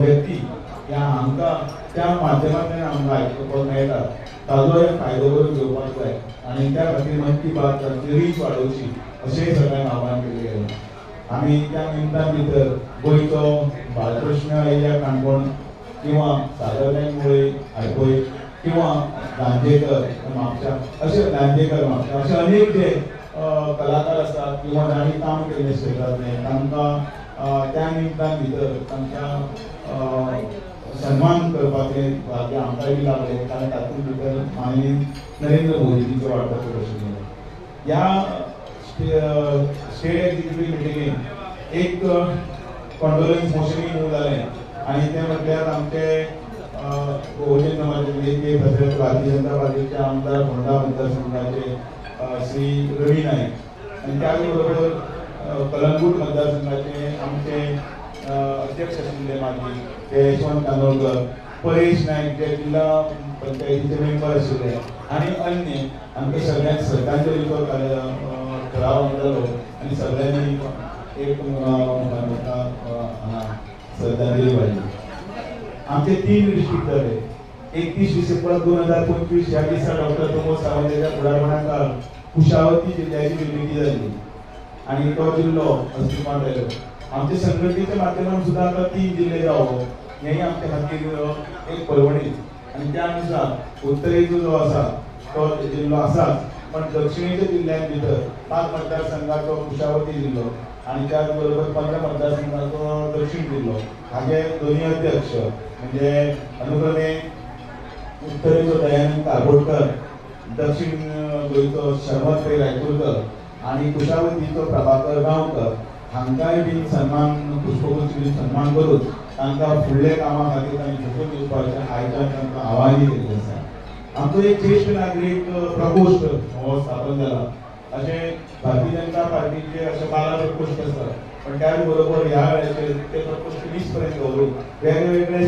व्यक्ती ह्या आमकां त्या माध्यमांतल्यान आमकां आयकुपाक मेळटा ताजोय फायदो करून घेवपाक जाय आनी त्या खातीर मन की बात तांची रीच वाडोवची अशेंय सगळ्यांक आव्हान केल्लें गेलें. आमी त्या निमतान भितर गोंयचो बालकृष्ण एरिया काणकोण किंवा सागर नायक मुळे आडपय किंवा लांजेकर म्हापशा अशे लांजेकर म्हापशा अशे अनेक जे कलाकार आसात किंवा जांणी काम केल्लें क्षेत्रांतलें तांकां त्या निमतान भितर तांकां सन्मान करपाचें भाग्य आमकांय बी लागलें, कारण तातूंत भितर माननीय नरेंद्र मोदीजीचो वांटो आशिल्लो. ह्या स्टेट एक्झिक्युटीव मिटिंगेन एक कॉन्डोलन्स मोशनूय मूव जालें आनी तें म्हटल्यार आमचे बहुजन समाजाचे नेते तशेंच भारतीय जनता पार्टीचे आमदार फोंडा मतदारसंघाचे श्री रवी नायक आनी त्याच बरोबर कलंगूट मतदारसंघाचे आमचे अध्यक्ष आशिल्ले माजी ते यशवंत कांदोळकर, परेश नायक जे जिल्हा पंचायतीचे मेंबर आशिल्ले आनी अन्य आमकां सगळ्यांक श्रद्धांजलीचो ठराव जालो आनी सगळ्यांनी एक श्रद्धांजली वाहिली. आमचे 3 डिस्ट्रिक्ट जाले. 31 डिसेंबर 2025 ह्या दिसा डॉक्टर प्रमोद सावंत हाच्या फुडारपणाखाल कुशावती जिल्ह्याची निर्मिती जाली आनी तो जिल्लो अस्तित्वांत आयलो. आमच्या संघटनेच्या माध्यमांत सुद्दां आतां 3 जिल्हे जावप हेंय आमच्या खातीर एक पर्वणी आनी त्या अनुसार उत्तरेचो जो आसा तो जिल्लो आसाच, पण दक्षिणेच्या जिल्ह्यां भितर 5 मतदारसंघाचो कुशावती जिल्लो आनी त्याच बरोबर 15 मतदारसंघाचो दक्षिण जिल्लो हाजे दोनूय अध्यक्ष म्हणजे अनुक्रमे उत्तरेचो दयानंद कारबोटकर, दक्षिण गोंयचो शर्मत पै रायतुरकर आनी कुशावतीचो प्रभाकर गांवकर हांकांय बी सन्मान पुष्पगुच्छ बी सन्मान करून तांकां फुडल्या कामा खातीर तांणी झोकून दिवपाचें आयच्यान तांकां आव्हानूय केल्लें आसा. आमचो एक ज्येश्ठ नागरीक प्रकोष्ठ हो स्थापन जाला. अशें भारतीय जनता पार्टीचे अशे 12 प्रकोष्ठ आसात, पण त्याच बरोबर ह्या वेळाचेर ते प्रकोष्ठ 20 पर्यंत दवरून वेगवेगळे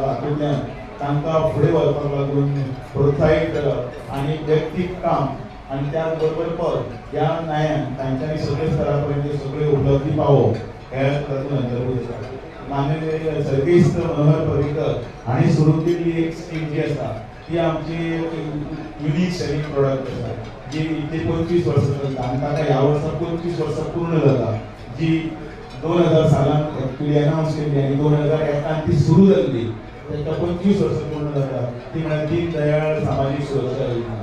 हातूंतल्यान तांकां फुडें व्हरपाक लागून प्रोत्साहीत करप आनी व्यक्तीक काम आनी त्याच बरोबर पद ह्या न्यायान तांच्यांनी सगळे स्तरा पर्यंत सगळे उपलब्धी पावोवप हे तातूंत अंतर्भूत आसा. माननीय सर्गेस्त मनोहर पर्रीकर हांणी सुरू केल्ली एक स्कीम जी आसा ती आमची युनीक सेलिंग प्रोडक्ट आसा जी इतली 25 वर्सां चलता आनी ताका ह्या वर्सा 25 वर्सां पूर्ण जाता, जी 2000 सालान एक्चुअली अनावन्स केल्ली आनी 2001 ती सुरू जाल्ली, ताका 25 वर्सां पूर्ण जाता. ती म्हळ्यार दीन दयाळ सामाजीक सुरक्षा योजना.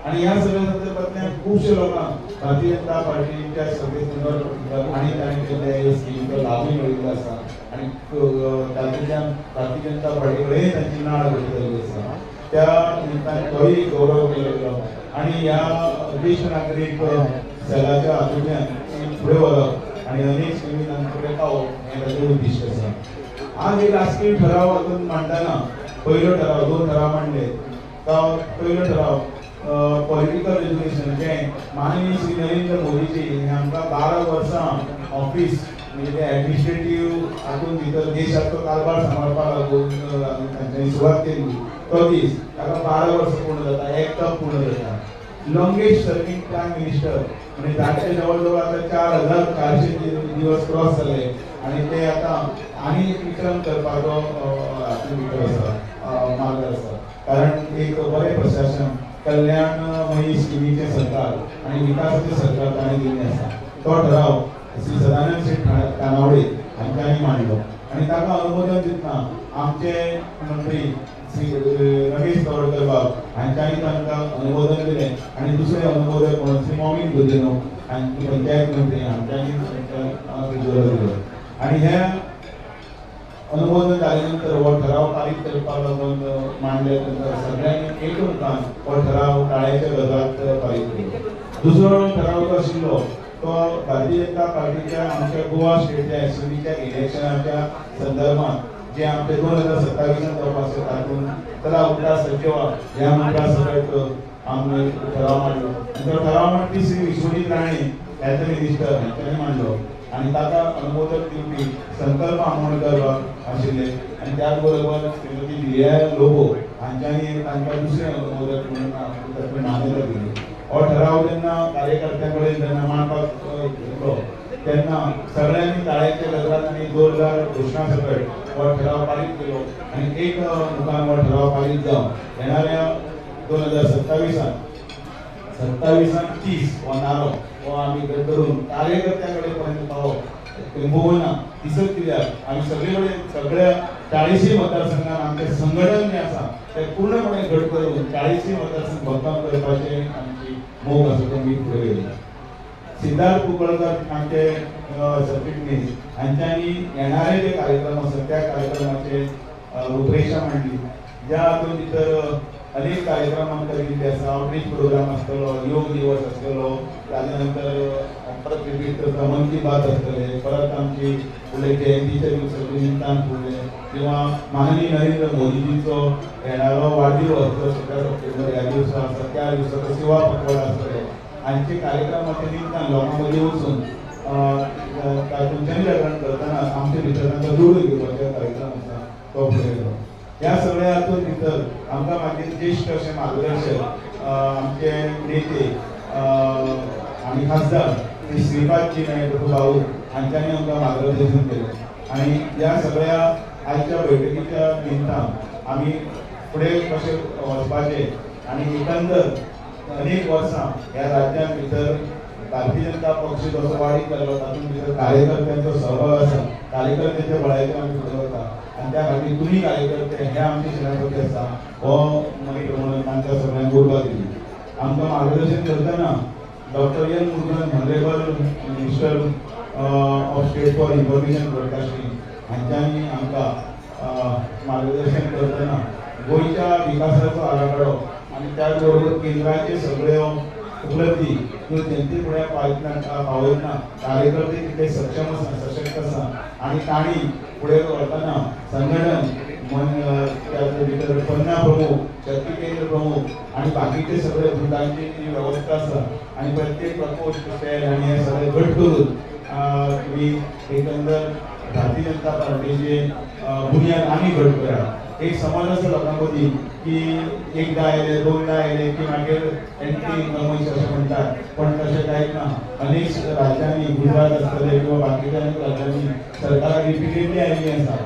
आनी ह्या सगळ्या संदर्भांतल्यान खुबशे लोकांक भारतीय जनता पार्टीच्या सर्गेस्त मनोहर पर्रीकर आनी ताणें केल्ल्या ह्या स्किमीचो लाभूय मेळिल्लो आसा आनी तातूंतल्यान भारतीय जनता पार्टी कडेन तांची नाळ घट जाल्ली आसा. त्या निमतान तोय गौरव केलो गेलो आनी ह्या ज्येश्ठ नागरीक सेलाच्या हातूंतल्यान फुडें व्हरप आनी अनेक स्किमी तांचे कडेन पावोवप हें ताचें उद्दिश्ट आसा. आज एक राजकीय ठराव हातूंत मांडटना पयलो ठराव, 2 ठराव मांडले. तो पयलो ठराव पॉलिटिकल रेजोल्युशन जें माननीय श्री नरेंद्र मोदीजी हे आमकां 12 वर्सां ऑफिस म्हणजे ते एडमिनिस्ट्रेटीव हातूंत भितर देशाचो कारभार सांबाळपाक लागून तांच्यांनी सुरवात केल्ली तो दीस ताका 12 वर्सां पूर्ण जाता, एक टर्म पूर्ण जाता. लॉंगेस्ट सर्विंग प्रायम मिनिस्टर म्हणजे तांचे जवळ जवळ आतां 4400 दिवस क्रॉस जाले आनी ते आतां आनी एक विक्रम करपाचो हातूंत भितर आसा, मार्ग आसा. कारण एक बरें प्रशासन, कल्याणमयी स्किमीचें सरकार आनी विकासाचें सरकार ताणें दिल्लें आसा. तो ठराव श्री सदानंद शेट तानावडे हांच्यांनी मांडलो आनी ताका अनुमोदन दितना आमचे मंत्री श्री रमेश तवडकर बाब हांच्यांनी तांकां अनुमोदन दिलें आनी दुसरे अनुमोदक म्हणून श्री मॉविन गुदिन्हो हांचे पंचायत मंत्री हांच्यांनी तांकां दिलो. आनी हे अनुमोदन जाले नंतर हो ठराव पारीत करपाक लागून मांडले नंतर सगळ्यांनी एकमतान हो ठराव टाळ्याच्या गजात पारीत केलो. दुसरो ठराव जो आशिल्लो तो भारतीय जनता पार्टीच्या आमच्या गोवा स्टेटच्या एसएमबीच्या इलेक्शनाच्या संदर्भात जे आमचे 2027 जावपा आसा तातूंत चला उठा सज्ज व्हा ह्या मंत्रा सकट आमी ठराव मांडलो. आनी तो ठराव मांडपी श्री विश्वजीत राणे हेल्थ मिनिस्टर हांच्यांनी मांडलो आनी ताका अनुमोदन दिवपी संकल्प आमोणकर आशिल्ले आनी त्याच बरोबर श्रीमती दिया लोबो हांच्यांनी तांकां दुसरें अनुमोदक म्हणून तातूंत मान्यता दिली. हो ठराव जेन्ना कार्यकर्त्यां कडेन जेन्ना मांडपाक घेतलो तेन्ना सगळ्यांनी ताळ्यांच्या गजरात आनी जोरदार घोशणा सकट हो ठराव पारीत केलो आनी एक मुखान हो ठराव पारीत जावन येणाऱ्या 2027 27 30 हो नारो हो आमी करून कार्यकर्त्या कडेन पर्यंत पावप किंबहुना दिसत कित्याक आमी सगळे कडेन सगळ्या 40 मतदारसंघात आमचें संघटन जें आसा तें पूर्णपणे घट करून 40 मतदारसंघ भक्कम करपाचें आमची मोग आसा तें आमी फुडें व्हेली. सिद्धार्थ कुंकळकर आमचे सरचिटणीस हांच्यांनी येणारे जे कार्यक्रम आसा त्या कार्यक्रमाचे रूपरेषा मांडली, ज्या हातूंत भितर अनेक कार्यक्रम आमकां दिल्ले आसा. आउटरीच प्रोग्राम आसतलो, योग दिवस आसतलो, ताजे नंतर परत रिपीट करता मन की बात आसतले, परत आमची फुडले जयंतीच्या दिवसाच्या निमतान फुडले किंवा माननीय नरेंद्र मोदीजीचो येणारो वाडदिवस जो 17 सप्टेंबर ह्या दिवसा आसा त्या दिवसाचो सेवा पखवाडा आसतलो. हांचे कार्यक्रमाच्या निमतान लोकां मदीं वचून तातूंत जनजागरण करतना आमचे भितर तांकां जोडून घेवपाचो कार्यक्रम आसा तो फुडें गेलो. ह्या सगळ्या हातूंत भितर आमकां मागीर ज्येश्ठ अशे मार्गदर्शक आमचे नेते आनी खासदार श्री श्रीपादजी नायक भाऊ हांच्यांनी आमकां मार्गदर्शन केलें आनी ह्या सगळ्या आयच्या बैठकीच्या निमतान आमी फुडें कशें वचपाचें आनी एकंदर अनेक वर्सां ह्या राज्यां भितर भारतीय जनता पक्ष जसो वाडीक लागलो तातूंत भितर कार्यकर्त्यांचो सहभाग आसा, कार्यकर्त्यांच्या बळाचेर आमी फुडें वता आनी त्या खातीर तुमी कार्यकर्ते हे आमचे सेनापती आसा हो मंत्र म्हणून तांकां सगळ्यांक उर्बा दिली. आमकां मार्गदर्शन करतना Doctor L Murugan, honourable minister of state for information broadcasting हांच्यांनी आमकां मार्गदर्शन करतना गोंयच्या विकासाचो आराखडो आनी त्याच बरोबर केंद्राचे सगळ्यो उपलब्धी त्यो जनते फुडें पावयतना कार्यकर्ते कितले सक्षम आसा, सशक्त आसा आनी तांणी फुडें व्हरतना संघटन मन त्या भितर पन्ना प्रमुख, शक्ती केंद्र प्रमुख आनी बाकीचे सगळे भुतांची जी वेवस्था आसा आनी प्रत्येक प्रकोष्ठ सेल आनी हे सगळे घट करून तुमी एकंदर भारतीय जनता पार्टीचे बुन्याद आनी घट करात. एक समज आसा लोकां मदीं की एकदां आयले दोनदां आयले की मागीर एंटी इन्कमन्स अशें म्हणटात, पण तशें कांयच ना. अनेक राज्यांनी गुजरात आसतले किंवा बाकीच्या अनेक राज्यांनी सरकारां रिपिटेडली आयिल्लीं आसा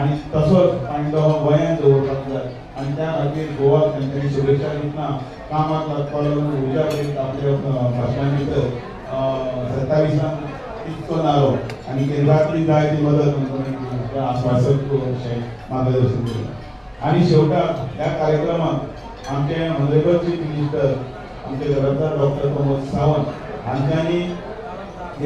आनी तसोच पांडो हो गोंयांत दवरपाक जाय आनी त्या खातीर गोवाक तांच्यांनी शुभेच्छा दितना कामाक लागपाक लागून उर्जा करीत आपल्या भाशणां भितर 27 तितको नारो आनी केंद्रांतली जाय ती मदत आमकां आश्वासक अशें मार्गदर्शन केलें. आनी शेवटाक ह्या कार्यक्रमाक आमचे ऑनरेबल चीफ मिनिस्टर आमचे जबाबदार डॉक्टर प्रमोद सावंत हांच्यांनी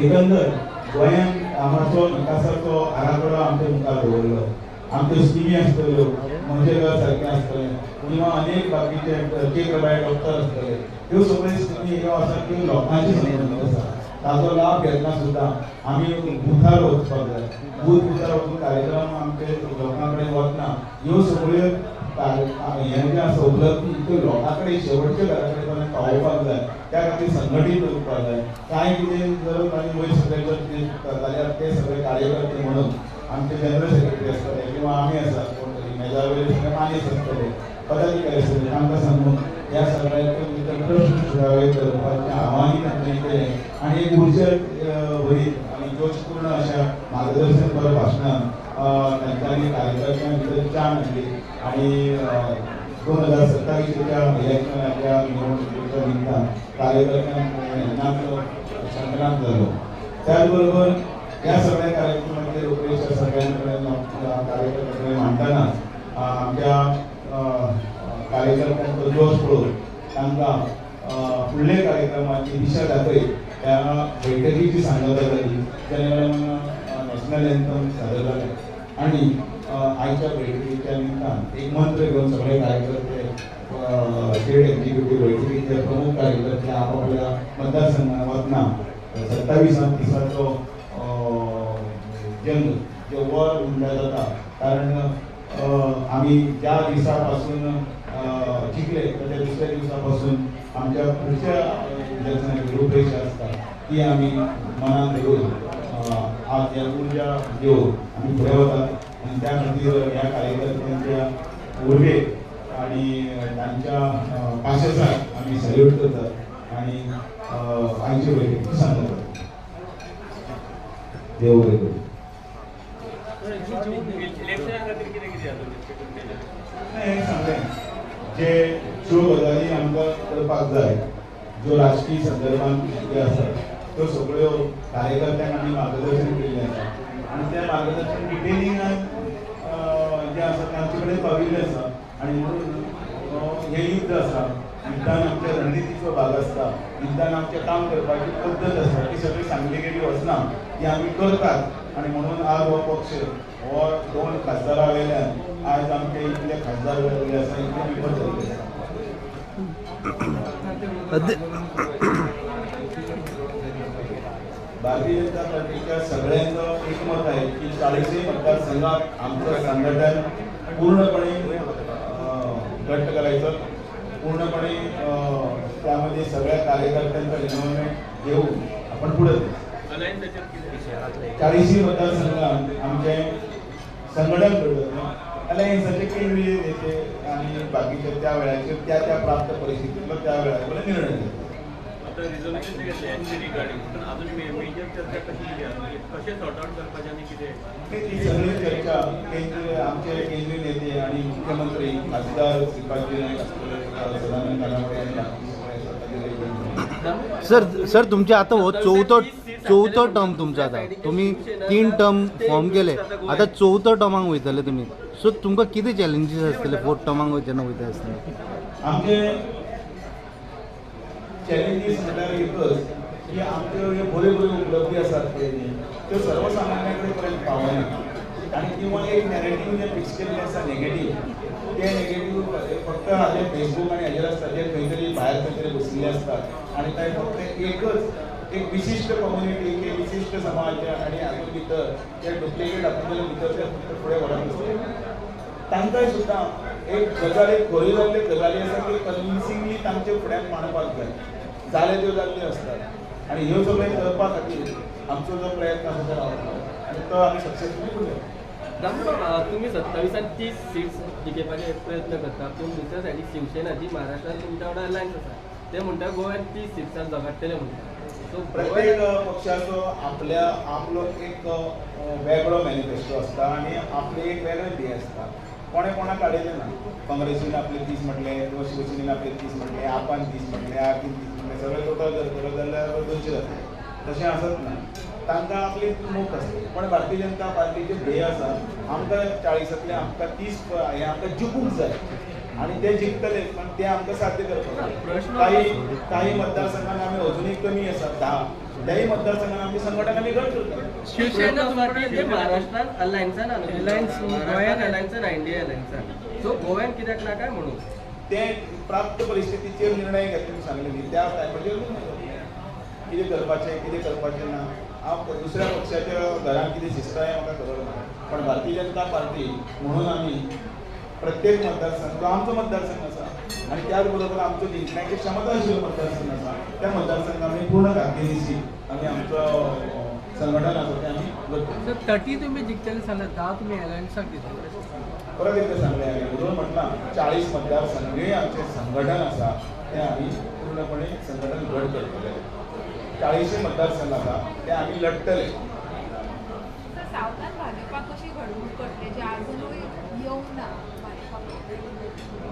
एकंदर गोंयांत कामाचो विकासाचो आराखडो आमच्या मुखार दवरलो. आमच्यो स्किमी आसतल्यो, म्हजें घर सारकें आसतलें किंवा अनेक बाकीचे के प्रभाय डॉक्टर आसतले, ह्यो सगळ्यो स्किमी ह्यो आसा त्यो लोकांचे संबंदीत आसा. ताचो लाभ घेतना सुद्दां आमी बुथार वचपाक जाय. बूथ बुथार वचून कार्यक्रम आमचे लोकां कडेन वतना ह्यो सगळ्यो हें जें आसा उपलब्धी त्यो लोकां कडेन शेवटच्या घरा कडेन पर्यंत पावोवपाक जाय. त्या खातीर संघटीत उरपाक जाय. कांय कितें जर तांणी वयर सगळे जर कितें चुकता जाल्यार ते सगळे कार्यकर्ते म्हणून आमचे जनरल सेक्रेटरी आसतले किंवा आमी आसात कोण तरी मेजा वयले सगळे मानेस्त आसतले, पदाधिकारी आसतले, तांकां सांगून ह्या सगळ्याचे भितर प्रश्न सुटावे करपाचें आव्हानूय तांच्यांनी केलें आनी एक उर्जा भरीत आनी जोशपूर्ण अशा मार्गदर्शनपर भाशणान तांच्यांनी कार्यकर्त्यां भितर जाण हाडली आनी 2027च्या इलेक्शनाच्या निवडणुकेच्या निमतान कार्यकर्त्यांक संक्रांत जालो. त्याच बरोबर ह्या सगळ्या कार्यक्रमाचे रूपरेषा सगळ्यांकडेन कार्यकर्त्यां कडेन मांडटना आमच्या कार्यकर्त्यांचो जोश पळोवन तांकां फुडल्या कार्यक्रमाची दिशा दाखयत ह्या बैठकीची सांगता जाली. जेणे नॅशनल एन्थम सादर जालें आनी आयच्या बैठकीच्या निमतान एक मंत्र घेवन सगळे कार्यकर्ते स्टेट एक्झिक्युटीव बैठकीचे प्रमुख कार्यकर्ते आपापल्या मतदारसंघात वतना 27 दिसाचो जंग जे वर म्हणल्यार जाता, कारण आमी ज्या दिसा पासून जिखले ताच्या दुसऱ्या दिवसा पासून आमच्या पुढच्या इलेक्शनाची रूपरेषा आसता ती आमी मनात धरून आज ह्या उर्जा घेवन आमी फुडें वतात आनी त्या खातीर ह्या कार्यकर्त्यांच्या उर्बेक आनी तांच्या पाशेसाक आमी सल्यूट करतात आनी आयचे बैठकीची सांगता. देव बरें करूं. हें सांगलें जे ज्यो गजाली आमकां करपाक जाय, ज्यो राजकीय संदर्भात कितें आसा त्यो सगळ्यो कार्यकर्त्यांक आमी मार्गदर्शन केल्लें आसा आनी तें मार्गदर्शन डिटेलिंगान जें आसा तें आमचे कडेन पाविल्लें आसा. आनी म्हणून हें युद्ध आसा, युद्धान आमच्या रणनितीचो भाग आसता, युद्धान आमचें काम करपाची पद्दत आसा ती सगळी सांगली गेली वचना, ती आमी करतात. आनी म्हणून आज हो पक्ष हो 2 खासदारा वयल्यान आज आमचे इतले खासदार जाल्ले आसा, इतले मेंबर जाल्ले आसा. भारतीय जनता पार्टीच्या सगळ्यांचो एकमत आहे की 40 मतदारसंघात आमचं संघटन पूर्णपणे घट्ट करायचं, पूर्णपणे त्यामध्ये सगळ्या कार्यकर्त्यांचं इन्व्हॉल्वमेंट घेऊन आपण पुढे जायचं. 40 मतदारसंघात आमचे संघटन घडलं अलायन्साचे केंद्रीय नेते आणि बाकीचे त्या वेळाचेर त्या त्या प्राप्त परिस्थितीतलो त्या वेळार निर्णय घेतले. ती सगळी चर्चा केंद्रीय आमचे केंद्रीय नेते आणि मुख्यमंत्री खासदार श्रीपादजी नाईक आसतले, सदानंद कानावडे आणि बाकी सगळे. सर सर तुमचे आता हो चौथो टर्म तुमचो, आता तुमी 3 टर्म फॉर्म केले, आता चौथो टर्माक वयतले तुमी, सो तुमकां कितें चॅलेंजीस आसतले फोर्थ टर्माक जेन्ना वयता आसतना? आमचे चॅलेंजीस म्हणल्यार एकच की आमच्यो ह्यो बऱ्यो बऱ्यो उपलब्धी आसात पळय न्ही त्यो सर्वसामान्या कडेन पर्यंत पावना आनी किंवा एक नॅरेटीव जें फिक्स केल्लें आसा नेगेटीव, ते नेगेटीव फक्त हाजे फेसबूक आनी हाजेर आसता, जे खंय तरी भायर खंय तरी बशिल्ले आसतात आनी ते फक्त एकच एक विशिश्ट कम्युनिटी, एक विशिश्ट समाज आनी हातूंत भितर ते डुप्लिकेट हातूंतल्यान भितर ते फक्त फुडें व्हरप आसता. तांकांय सुद्दां एक गजाल, एक खरी जाल्ली गजाली आसा ती कन्विन्सिंगली तांचे फुड्यान मांडपाक जाय, जाले त्यो जाल्ल्यो आसतात. आनी ह्यो सगळ्यो करपा खातीर आमचो जो प्रयत्न आसा तो रावतलो आनी तो आमी सक्सेसफुली करूया. तुमी 27 आनी 30 सीट्स जिखपाचे प्रयत्न करता, पूण दुसऱ्या सायडीक शिवसेना जी महाराष्ट्रान तुमच्या वांगडा अलायन्स आसा ते म्हणटा गोव्यान 30 सीट्सान झगडटले म्हणटा. सो प्रत्येक पक्षाचो आपल्या आपलो एक वेगळो मॅनिफेस्टो आसता आनी आपले एक वेगळे ध्येय आसता. कोणें कोणाक काडयलें ना, काँग्रेसीन आपले 30 म्हटलें किंवा शिवसेनेन आपले 30 म्हटलें, आपान 30 म्हटलें, आरपीन 30 म्हटलें, सगळें टोटल जर करत जाल्यार 200 जातले. तशें आसत ना, तांकां आपली मोख आसता. पण भारतीय जनता पार्टीचें ध्येय आसा आमकां 40तले आमकां 30 हें आमकां जिखूंक जाय आनी ते जिखतले, पण ते आमकां साध्य करपाक जाय. काही मतदारसंघान आमी अजुनूय कमी आसा 10, त्याही मतदारसंघान आमचें संघटन आमी घट करता. शिवसेना महाराष्ट्रान अलायन्सान गोव्यान अलायन्सान एनडीए अलायन्सान, सो गोव्यान कित्याक ना काय म्हणून ते प्राप्त परिस्थितीचेर निर्णय घेतले सांगले न्ही, त्या टायमाचेर कितें करपाचें कितें करपाचें ना. हांव दुसऱ्या पक्षाच्या घरान कितें शिजता हें म्हाका खबर ना, पण भारतीय जनता पार्टी म्हणून आमी प्रत्येक मतदारसंघ जो आमचो मतदारसंघ आसा आनी त्याच बरोबर आमचो जिंकण्याची क्षमता आशिल्लो मतदारसंघ आसा त्या मतदारसंघात आमी पूर्ण ताकदीनिशी आमी आमचो संघटन आसा तें आमी करतले. 30 तुमी जिखतले सांगलें, 10 तुमी अलायन्साक दितले. परत एकदां सांगलें हांवें, म्हणून म्हटलां 40 मतदारसंघूय आमचें संघटन आसा तें आमी पूर्णपणे संघटन घट करतले. 40 मतदारसंघ आसा ते आमी लढटले. सावथान भाजपा कशी घडमूड करतले जे आजुनूय येवंक ना?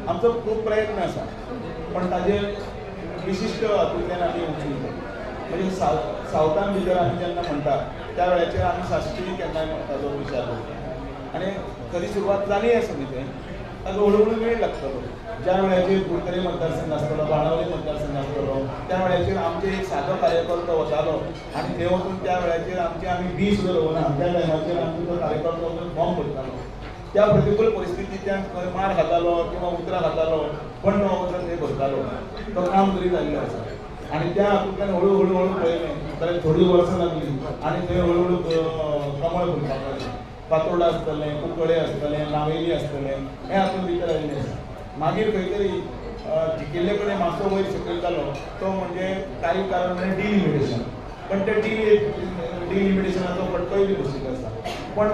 आमचो खूब प्रयत्न आसा पण ताजेर विशिश्ट हातूंतल्यान आमी वचूंक जाय. म्हणजे सावथान भितर आमी जेन्ना म्हणटा त्या वेळाचेर आमी साश्टी केन्नाय ताजो विचार करता आनी खरी सुरवात जाली आसा न्ही थंय, ताका हळू हळू वेळ लागतलो. ज्या वेळाचेर कुडतरी मतदारसंघ आसतलो, बाणावली मतदारसंघ आसतलो, त्या वेळाचेर आमचे एक सादो कार्यकर्तो वतालो आनी थंय वचून त्या वेळाचेर आमचे आमी 20 सुद्दां दवरना, त्या टायमाचेर आमचो तो कार्यकर्तो वचून फॉर्म भरतालो. त्या प्रतिकूल परिस्थितींतल्यान खंय मार खातालो किंवा उतरां खातालो, पण तो वचून थंय भरतालो, तो काम तरी जाल्लें आसा. आनी त्या हातूंतल्यान हळू हळू हळू पळयलें जाल्यार थोडीं वर्सां लागलीं आनी थंय हळू हळू कमळ फुलपाक लागलें. पातोर्डा आसतलें, कुंकळे आसतलें, नावेली आसतलें, हें हातूंत भितर आयिल्लें आसा. मागीर खंय तरी जिखिल्ले कडेन मातसो वयर सकयल जालो तो म्हणजे काही कारण म्हणजे डिलिमिटेशन, पण ते डिलिमिटेशनाचो फटकोय बी बशिल्लो आसा. पण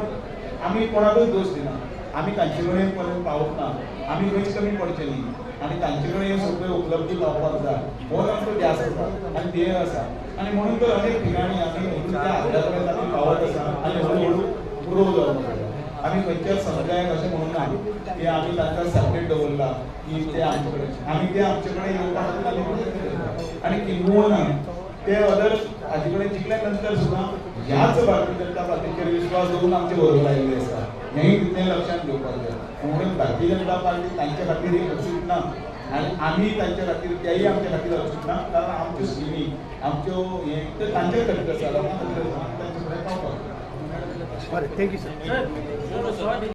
आमी कोणाकूच दोश दिना, आमी तांचे कडेन पर्यंत पावूंक ना, आमी खंयच कमी पडचे न्ही. आनी तांचे कडेन ह्यो सगळ्यो उपलब्धी पावपाक जाय हो आमचो ध्यास आसा आनी ध्येय आसा. आनी म्हणून तर अनेक ठिकाणी आमी अजून त्या आग्र्या पर्यंत आमी पावत आसा आनी हळूहळू ग्रो जावपाक जाय. आमी खंयच्याच समुदायाक अशें म्हणूंक ना की आमी तांकां सेपरेट दवरला की ते आमचे कडेन, आमी ते आमचे कडेन येवपा खातीर आमी प्रयत्न करता. आनी किंबहुना ते अदर हाजे कडेन जिखल्या नंतर सुद्दां ह्याच भारतीय जनता पार्टीचेर विश्वास दवरून आमचे बरोबर आयिल्ले आसा, हेंय तितलें लक्षांत घेवपाक जाय. म्हणून भारतीय जनता पार्टी तांचे खातीर एक अचूक ना आनी आमी तांचे खातीर तेय आमचे खातीर अचूक ना, कारण आमच्यो स्किमी आमच्यो हें ते तांचे खातीर आसा, लोकां खातीर आसा, तांचे कडेन पावपाक जाय. बरें, thank you sir. Sir.